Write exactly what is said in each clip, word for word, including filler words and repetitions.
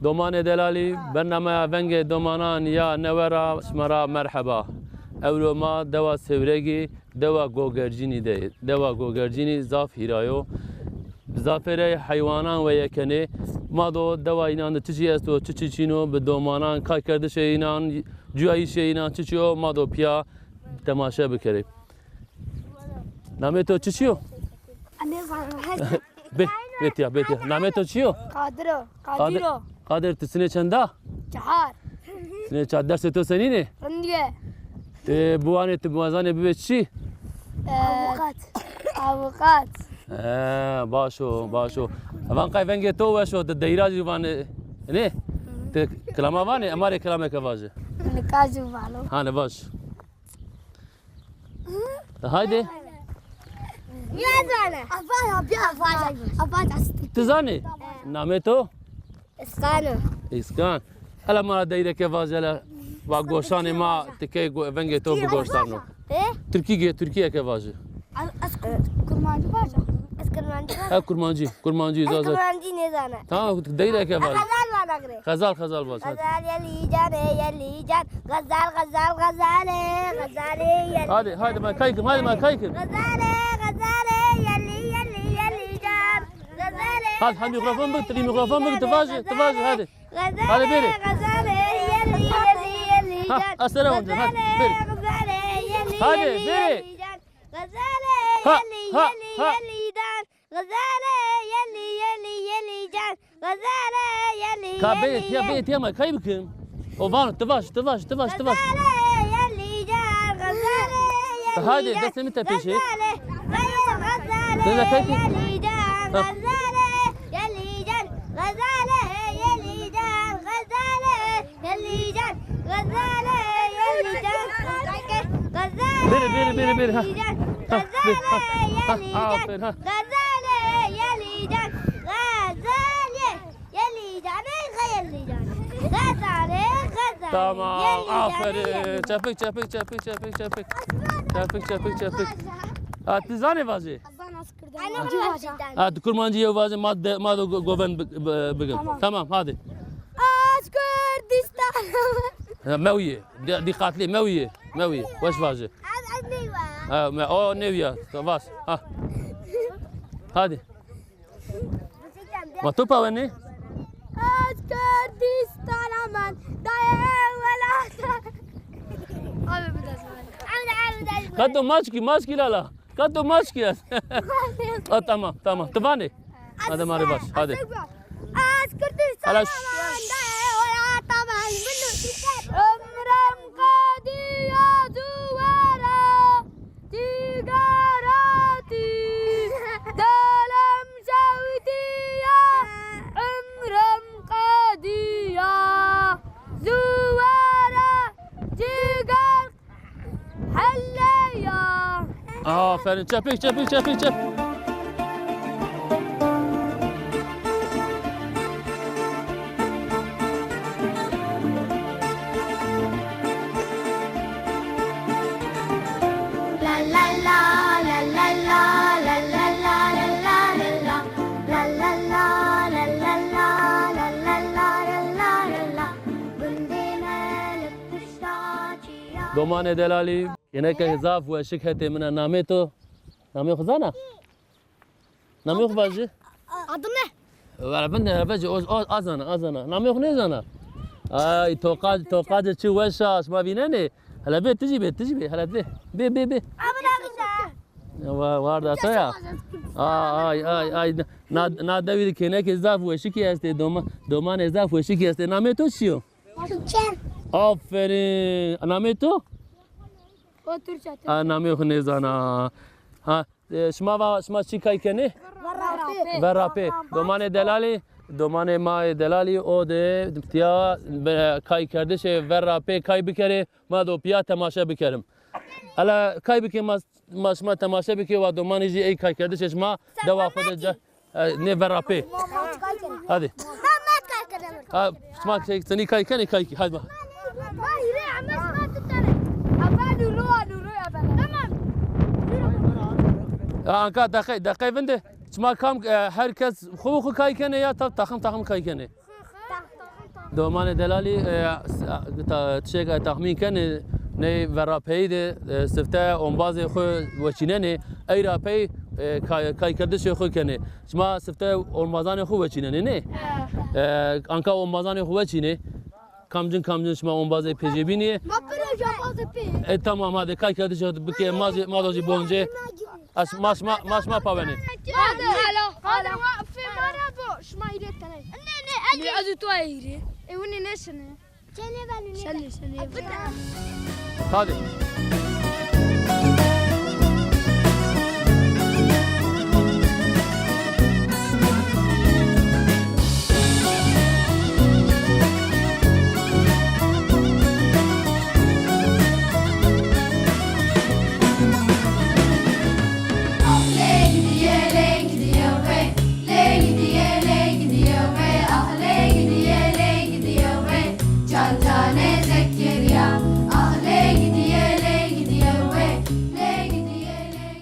Domanê delalî, bernameya Vengê Domanan ya newe ra şima ra merheba. Ewro ma dewa Sêwregî, dewa Gogercînî de yê. Dewa Gogercînî zaf hîra yo. Bi zafêrey heywanan weye kenê. Ma do dewa înan de çiçî esto, çiçî çin o, bi domanan, kaykerdişê înan, cuyayîşê înan çiçî yo, ma do pîya temaşe bikerê. Namê to çiçî yo? Bê, bê tîya, bê tîya. Namê to çi yo? Qadir o. Qadir, Qadir o. Qadir, ti sinê çend a? Çehar. Sinê çehar, dersê to senîn ê? Rindî yê. Ti biwanê, ti biwazanê bibê çi? Ee, avukat. Avukat. Ee, baş o, baş o. Van qey vengê to weş o, ti deyra jî vanê, nê? Ti kilama vanê, ema rê kilameke vaje. Nika jî vano. Hane vaj. Haydi. Nêzana. Afaca, bir afaca. Afaca. Ti zanî? Namê to? Îskan o. Îskan. Hele ma ra deyreke vaje hele. Va goşanê ma tikey go-, vengê to bigoştarno. E? Tirkî ge-, tirkîyeke vaje. Ez, ez Kur-, Kurmancî vaja. Ez Kurmancî vaja. Ha, Kurmancî. Kurmancî, ez Zaza. Kurmancî nêzana. Tamam, deyreke vaje. Xezal vana gre. Xezal, xezal vaje. Hadi. Xezal yelî canê, yelî can. Xezal, xezal, xezalê, xezalê yelî. Hadi, hadi, ma kay kim, hadi, ma kay kim. Xezalê, xezalê, yelî, yelî, yelî can. Xezalê. Hadi, hadi, mîkrofon bigir, ti mîkrofon bigir, ti vaje, ti vaje, hadi. Hadi bêrê. Xezalê, xezalê, yelî, yelî, yelî can. Ha, ez sere onca, hadi, bêrê. Xezalê, xezalê, yelî, yelî, yelî can. Xezalê, yelî, yelî, yelî can. Xezalê, yelî, yelî, yelî can. Xezalê, yelî, yelî can. Ka bê, tiya bê, tiya ma kay bikim. O vano, ti vaj, ti vaj, ti vaj, ti vaj. Xezalê, yelî can, xezalê, yelî can. Hadi, destê mi tepişê. Xezalê, xezalê, xezalê, yelî can, xezalê, yelî can, xezalê, yelî can, xezalê, yelî can, xezalê, yelî can, xezalê, bêrê, bêrê, bêrê, bêrê, ha. Yelî can, xezalê, yelî can, aferin, ha. Xezalê, yelî can, xezalê, yelî canê, xeyelî canê. Xezalê, xezalê, tamam, yelî canê, aferin. Yelî. Çepik, çepik, çepik, çepik, çepik. Çepik, çepik, çepik. Ha, ti zanê vajê? Zana. Kurmancî vaja. Ha, tu kurmancî yew vaje, ma de, ma do go-, govend bi-, bi-, bigin. Tamam. Tamam, hadi. Ez Kurdistan. Ha, mewîye. Di-, dîqatlî, mewîye. Mewîye. Weş vaje. Ez, ez nêwa. Ha, me, o nêwîya. Vas. Ha. Hadi. Ma tu pawenî? Ez Kurdistan aman. Dayê welat. Abi, bir de. Qeto maçkî, maçkî lala. Qeto maçkî ez. Ha, tamam, tamam. Ti vanê. Hadi ma rê baş, hadi. Ez Kurdistan. Hala ş- Ömrüm qedîya zû wera cîgara tî. Delem şewtîya, ömrüm qedîya zû wera cîgar. Helleya. Aferin. Çepik, çepik, çepik, çep. La la la, la la la, la la la, la la la. La la la, la la la, la la la, la la la. Gundê me li pişta çiya. Domanê delalî. Kêneke zaf weşik hetê min a. Namê to? Namê xwu zana? Namê xwu vajî? Adı ne? Were binde, vecî, o, o, a zana, a zana. Namê xwu nêzana? Ay, toqac, toqacê çi weş a, şima vînenê? Hele bê, ti jî bê, ti jî bê, hele bê. Bê, bê, bê. Abi ne güzel. Wa-, warda to ya. Ay, ay, ay. Na, na dewî de kêneke zaf weşikî estê, doma-, domanê zaf weşikî estê. Namê to çi yo? Türkçe. Aferin. Namê to? O Türkçe, Türkçe. Ha, namê xwu nêzana. Ha, e, şima va, şima çi kay kenê? Verrapê. Verrapê. Domanê delalî, domanê ma yê delalî, o de tiya, e, kaykerdişê verrapê kay bikerê, ma do pîya temaşe bikerim. Ela kay bikê ma Ma şima temaşe bikê, wa domanê jî ey kaykerdişê şima dewa xwu de ca-, e, nê verrapê. Hadi. Ha, şima şey, senî kay kenê, kay kî. Hadi bak. Ha, anka deqey, deqey vinde. Şima kam, e, her kes xwu xwu kay kenê ya ta-, taxim taxim kay kenê? Domanê delalî, e, s-, ta-, tiştek ez texmîn kenê, ney verapeyî de, e, sifte ombazê xwu weçînenê, ey ra pey, e, kay-, kaykerdişê xwu kenê. Şima sifte ombazanê xwu weçînenê, nê? E, anka ombazanê xwu weçînê. Kamcin kamcin şima ombazê pê jê bînî? Ma piro ombazê pê. E, tamam, hadi kaykerdişê xwu bike, ma jî, ma do jî boncê. Ez ma şima, ma şima pawenê. Hadi, hadi, hadi, wa fê ma ra bo, şima îrê tenê. Ne, ne, ez û to îrê. E, winî nêşinê. Şenê, şenê. Hadi.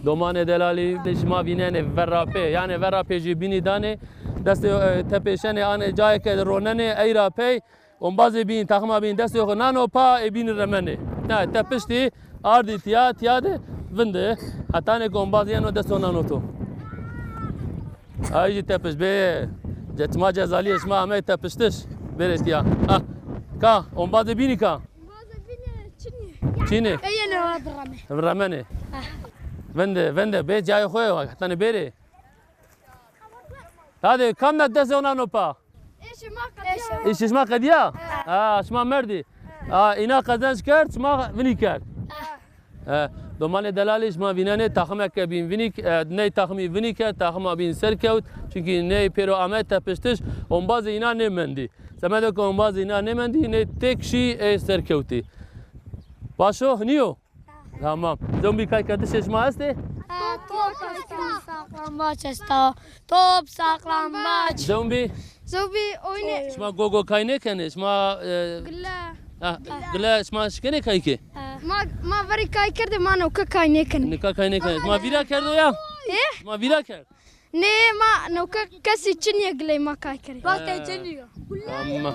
Domanê delalî, şima vînenê verapê, yanî verapê jê bînî danê, destê, e, tepêşenê, anê cayê ke ronenê, ey ra pey ombazê bîn, taxima bîn destê xo nano pa, ê bînî remenê. Na, tepiştî, ardî tiya, tiya de vindi. Hetanê ke ombaz yeno dest xo nano to. Ay jî tepiş bê. Ce-, şima cezalî yê, şima amey tepiştiş. Bêrê tiya. Ha. Ka, ombazê bînî ka? Ombazê bînî çinî. Çinî? Ey yeno, remenê. Remenê. Vindi, vindi. Bê cayê xo ye, hetanê bêrê. Hadi, kam na dest xo nano pa? Ê şima qedîya. Ê şima qedîya? Ha, şima merdî. Ha, îna qezenc kerd, şima vinî kerd. Ha, domanê delalî, şima vînenê taximeke bîn vinî, e, ney taximî vinî kerd, taxima bîn ser kewt. Çunkî ney pêro ame tepiştiş, ombazê îna nêmendî. Semedê ke ombazê îna nêmendî, ney têk şî ê ser kewtî. Baş o, hinî yo? Tamam. Zombî kaykerdişê şima estê? Top esta, saklambaç esta. Top, saklambaç. Zombî? Zombî oyne. Şima gogo kay nêkenê? Şima, e, gile. Ha, gile şima şikenê kay ke? Ma, ma verî kay kerdê, ma newke kay nêkenê. Nika kay nêkenê. Şima vîra kerdo ya? E? Şima vîra kerd? Nê, ma newke kesî çinî yê giley ma kay kerê. Wextê çinî yo. Tamam.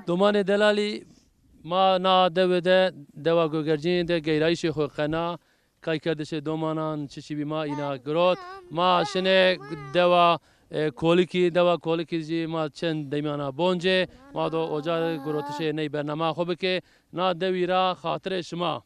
Domanê delalî, ma na dewe de, dewa Gogercînî de geyrayîşê xo qena, kaykerdişê domanan çiçî bî ma îna girot. Ma şinê dewa, e, Kolikî, dewa Kolikî jî ma çend deymana boncê, ma do oca girotişê ney bernama xo bikê. Na dewî ra xatirê şima.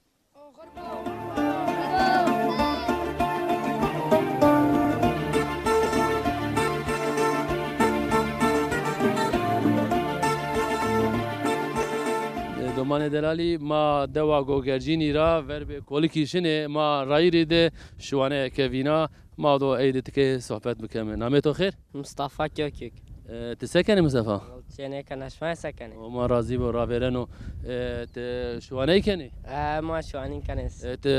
Domanê delalî, ma dewa Gogercînî ra ver bi Kolikî şinê, ma rayîrî de şiwaneyeke vîna. Ma do ey de tikê sohbet bikeme. Namê to xêr? Mustafa Kökük. E, ti se kenê Mustafa? Çênê kena, şima se kenê? O ma razî bo, ravêreno. E, ti şiwaney kenê? E, ma şiwanî kenê. E, ti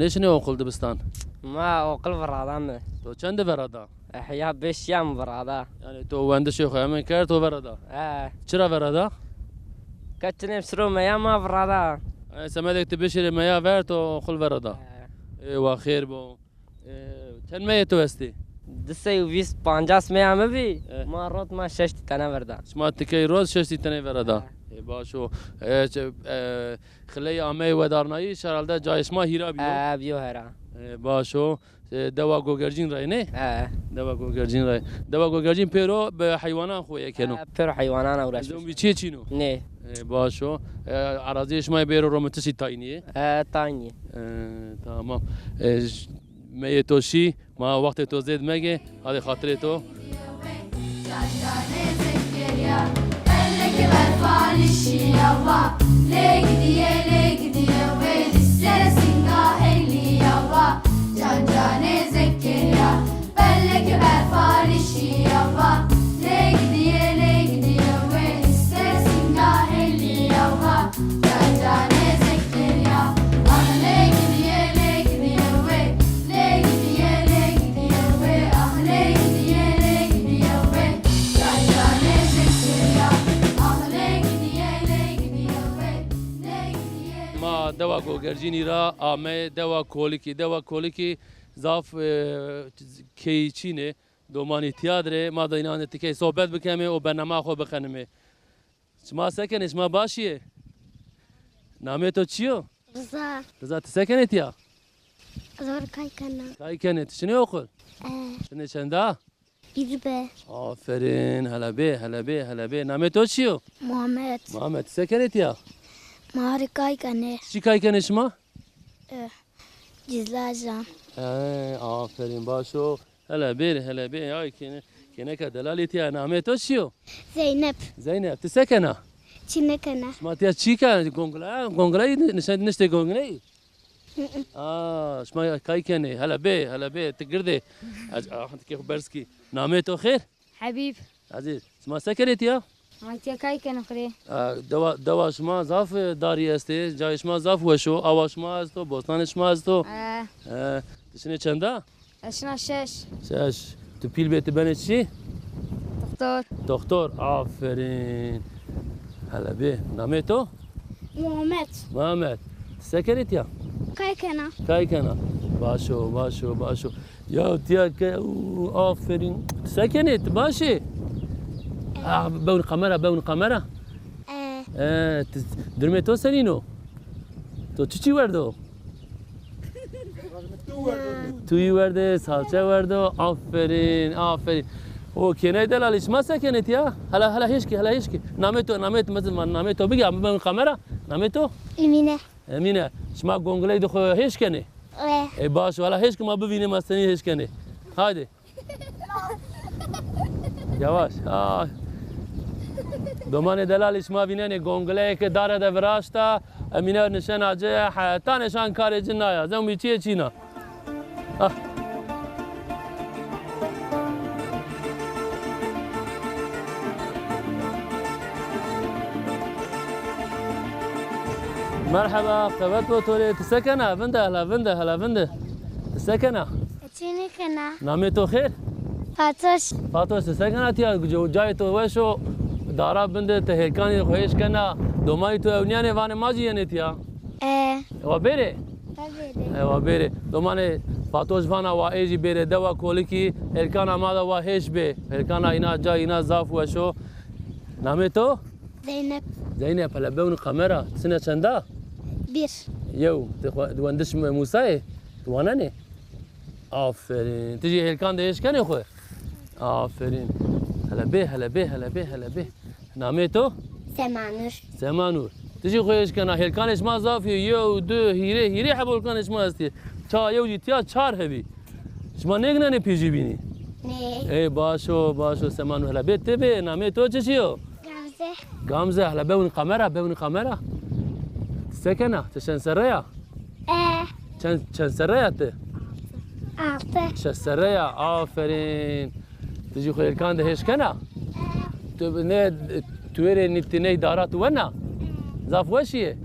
nêşinê oqil, dibistan? Ma oqil virada mi. To çend de verada? E, ya beş ya mi virada. Yanî to wendişê xo hemin kerd, to verada? E. Çira verada? Ke çinê şiro meya ma virada. E, semedek ti bişirê meya ver, to oqil verada. E. E, wa xêr bo. E, çend meyê to estê? Di sey û vîst pancas meya mi bî. E. Ma rot ma şeştî tene verda. Şima tikey rot şeştî tene verada. E. E, baş o. E, çe-, e, xiley amey wedarnayîş, herhalde cayê şima hîra bîyo. E, bîyo hera. E, baş o. E, dewa Gogercîn ra yê, nê? E. Dewa Gogercîn ra yê. Dewa Gogercîn pêro bi heywanan xo yekeno. E, pêro heywanan uğraşmış. Zombî çîyê çîn o? Nê. E, baş o. E, erazîyê şima yê bêro ro mi ti şî taynî yê? E, taynî. E, tamam. E, ş-, meyê to şî, ma wextê to zêd mege. Hadi xatirê to. Ma dewa Gogercînî ra ameyê dewa Kolikî. Dewa Kolikî zaf, e, keyî çîn ê. Domanî tîya dir ê. Ma da înan de tikey sohbet bikemê û bernama xo biqenimê. Şima se kenê? Şima başî yê? Namê to çi yo? Riza. Riza, ti se kenê tîya? Zor kay kena. Kay kenê. Ti şinê oqul? E. Şinê çenda? Bîr be. Aferîn, hele bê, hele bê, hele bê. Namê to çi yo? Muhammed. Muhammed, ti se kenê tîya? Ma rê kay kenê. Çi kay kenê şima? E, cizlajan. E, aferîn, baş o. Hele bêrê, hele bê. Ay, kêne-, kêneka delalî tîya. Namê to çi yo? Zeynep. Zeynep, ti se kena? Çi nêkena. Şima tîya çi kena? Gongla, gonglayî nişen-, niştê gongleyî? Hı hı. Aa, şima kay kenê. Hele bê, hele bê. Ti girdê. Ez, ah, ti kê xo berz kî. Namê to xêr? Hebîb. Ezîz, şima se kenê tîya? Ma tîya kay kenê xo rê. Aa, dewa, dewa şima zaf, e, darî estê. Cayê şima zaf weş o. Awa şima esto, bostanê şima esto. E. E, ti şinê çenda? Ez şina şeş. Şeş. Tu pîl bê, tu benê çi? Doktor. Doktor, aferîn. Hele bê. Namê to? Muhammed. Muhammed. Ti se kenê tîya? Kay kena. Kay kena. Baş o, baş o, baş o. Ya tîya ke, u, aferîn. Ti se kenê? Ti baş ê? Ah, bewn kamera, bewn kamera. E. E, ti, durumê to senîn o? To çiçî werdo? Tuyî werde, salçe werdo. Aferîn, aferîn. O kêney delalî, şima se kenê tîya? Hela, hela hêş kî, hela hêş kî. Namê to, namê to, mezin ma, namê to bigî, ama ben kamera. Namê to? Emîne. Emîne. Şima gongley de xo hêş kenê? E. E, baş, hela hêş kî ma bivînê ma senî hêş kenê. Haydi. Yavaş. Aa. Domanê delalî, şima vînenê gongleyê ke dare de viraşta, Emîne nişena ci, hetanê şan karê ci naya. Zewmî çîyê çîna. Ah. Merheba, qewet bo to rê. Ti se kena? Vinde, hele vinde, hele vinde. Ti se kena? Çi nêkena. Namê to xêr? Fatoş. Fatoş, ti se kena tîya? Ca-, cayê to weş o. Dara bin de ti hêlkanê xo hêş kena. Domanî to ewnîyenê, vanê ma zî yenê tîya. E. Wa bêrê? Wa bêrê. E, wa bêrê. Domanê Fatoş vana wa ê zî bêrê dewa Kolikî, hêlkana ma de wa hêş bê. Hêlkana îna, cayê îna zaf weş o. Namê to? Zeynep. Zeynep, hele bewn kamera. Ti sine çend a? Bir. Yew. Ti xwe, ti wendiş Mûsa yê? Ti wanenê? Aferîn. Ti jî hêlkan de hêş kenê xwu? Aferîn. Hele bê, hele bê, hele bê, hele bê. Namê to? Semanur. Semanur. Ti jî xwu hêş kena. Hêlkanê şima zaf yê. Yew, du, hîrê, hîrê heb hêlkanê şima estê. Ça yew jî tîya çar hebî. Şima nêginenê pêjî bînî? Nê. Ey, baş o, baş o, Semanur. Hele bê ti bê. Namê to çiçî yo? Gamze. Gamze, hele bewnî kamera, bewnî kamera. Ti se kena? Ti çend serre ya? E. Çend, çend serre ya ti? Altı. Şeş serre ya, aferîn. Ti jî xwu hêlkan de hêş kena? E. Tu bi-, ne, tuêrê nî-, ti ney dara tu wena? Zaf weş î yê? E,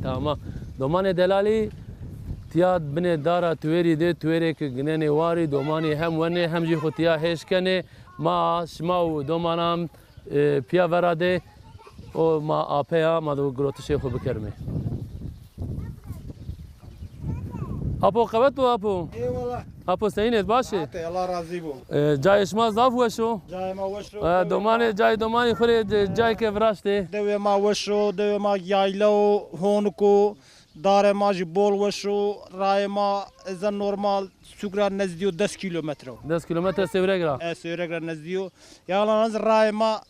tamam. Domanê delalî, tîya binê dara tuêrî de, tuêrê ke ginenê warî, domanî hem wenê, hem jî xwu tîya hêş kenê. Ma, şima û domanan, e, pîya vera de, o ma apeya, ma de girotişê xwu bikerimê. Apo, qewet bo, Apo. Eyvallah. Apo, seyîn ê, baş ê? Ate, Allah razî bo. E, cayê şima zaf weş o. Cayê ma weş o. E, domanê, cayê domanî xwu rê, e, cayê ke viraştê. Dewê ma weş o, dewê ma yayla o, honik o. Darê ma jî bol weş o. Rayê ma, ez normal, sûk ra nezdî yo des kîlometre o. Des kîlometre Sêwreg ra? E, Sêwreg ra nezdî yo. Yalan rayê ma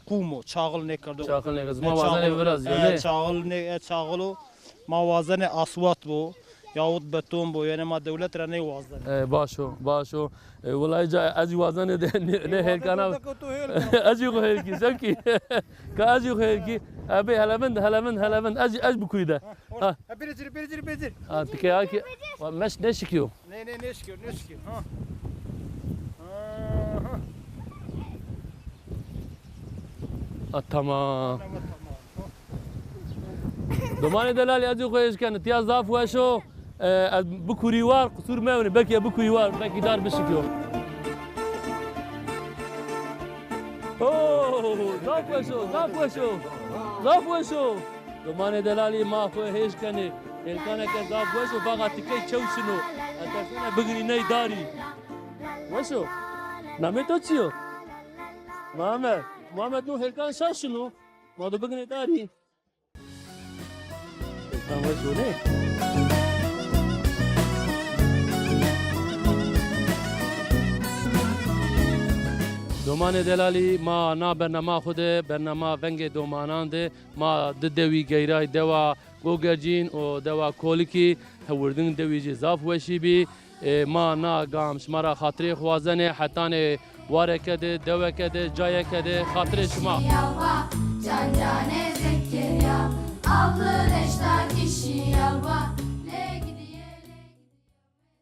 qûm o, çaxil nêkerdo. Çaxil nêkerdo. Ma wazenê virazîyo, e, nê? Çaxil nê, e, çaxil o. Ma wazenê aswat bo, yahut beton bo, yanî ma dewlet ra nêwazenê. E, baş o, baş o. E, wulay ca ez jî wazenê de nê, nê hêlkana. Ez jî xwu hêlkî, sewkî. Ka ez jî xwu hêlkî. E, bê hele vind, hele vind, hele vind. Ez jî, ez jî bi kuyî de. Ha. Ha, bêrê ci rê, bêrê ci rê, bêrê ci rê. Ha, tikey a kî, wa meş nêşikîyo. Nê, nê, nêşikîyo, nêşikîyo. Ha. Aha. Ha, tamam. Tamam, tamam. Domanê delalî, ez jî xwu hêş kena. Tîya zaf weş o. E, ez bikurî war, qusur mewnî. Belkî ez bikurî war, belkî dar bişikîyo. Oo, zaf weş o, zaf weş o. Zaf weş o. Domanê delalî, ma xwu hêj kenê. Hêlkaneke zaf weş o, baxa tikey çew şino. Ez tersena bigirî ney darî. Weş o. Namê to çi yo? Muhammed. Muhammed, no hêlkan şaş şino. Ma do bigirî darî. Hêlkan weş o nê? Domanê delalî, ma na bernama xwu de, bernama Vengê Domanan de, ma di dewî geyray, dewa Gogercîn û dewa Kolikî, hewirdiñ dewî jî zaf weşî bî. E, ma na gam şima ra xatirê xwu wazenê, hetanê wareke de, deweke de, cayeke de, xatirê şima. Yava, can canê Zekeriya, ablı deştaki